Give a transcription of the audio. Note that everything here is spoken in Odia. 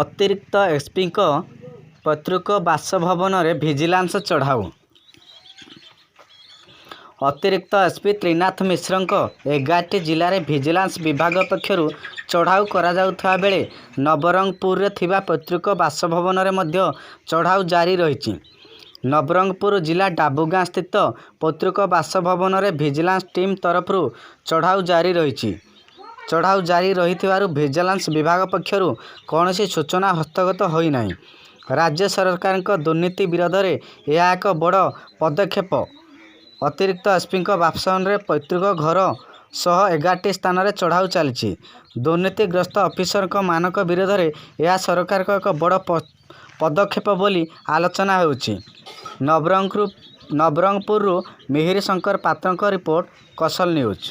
ଅତିରିକ୍ତ ଏସ୍ପିଙ୍କ ପୈତୃକ ବାସଭବନରେ ଭିଜିଲାନ୍ସ ଚଢ଼ାଉ। ଅତିରିକ୍ତ ଏସ୍ପି ତ୍ରିନାଥ ମିଶ୍ରଙ୍କ 11ଟି ଜିଲ୍ଲାରେ ଭିଜିଲାନ୍ସ ବିଭାଗ ପକ୍ଷରୁ ଚଢ଼ାଉ କରାଯାଉଥିବା ବେଳେ ନବରଙ୍ଗପୁରରେ ଥିବା ପୈତୃକ ବାସଭବନରେ ମଧ୍ୟ ଚଢ଼ାଉ ଜାରି ରହିଛି। ନବରଙ୍ଗପୁର ଜିଲ୍ଲା ଡାବୁଗାଁ ସ୍ଥିତ ପୈତୃକ ବାସଭବନରେ ଭିଜିଲାନ୍ସ ଟିମ୍ ତରଫରୁ ଚଢ଼ାଉ ଜାରି ରହିଛି। ଚଢ଼ାଉ ଜାରି ରହିଥିବାରୁ ଭିଜିଲାନ୍ସ ବିଭାଗ ପକ୍ଷରୁ କୌଣସି ସୂଚନା ହସ୍ତଗତ ହୋଇନାହିଁ। ରାଜ୍ୟ ସରକାରଙ୍କ ଦୁର୍ନୀତି ବିରୋଧରେ ଏହା ଏକ ବଡ଼ ପଦକ୍ଷେପ। ଅତିରିକ୍ତ ଏସ୍ପିଙ୍କ ବାସଭବନ, ପୈତୃକ ଘର ସହ 11ଟି ସ୍ଥାନରେ ଚଢ଼ାଉ ଚାଲିଛି। ଦୁର୍ନୀତିଗ୍ରସ୍ତ ଅଫିସରମାନଙ୍କ ବିରୋଧରେ ଏହା ସରକାରଙ୍କ ଏକ ବଡ଼ ପଦକ୍ଷେପ ବୋଲି ଆଲୋଚନା ହେଉଛି। ନବରଙ୍ଗପୁରରୁ ମିହିର ଶଙ୍କର ପାତ୍ରଙ୍କ ରିପୋର୍ଟ, କୋଶଲ ନ୍ୟୁଜ୍।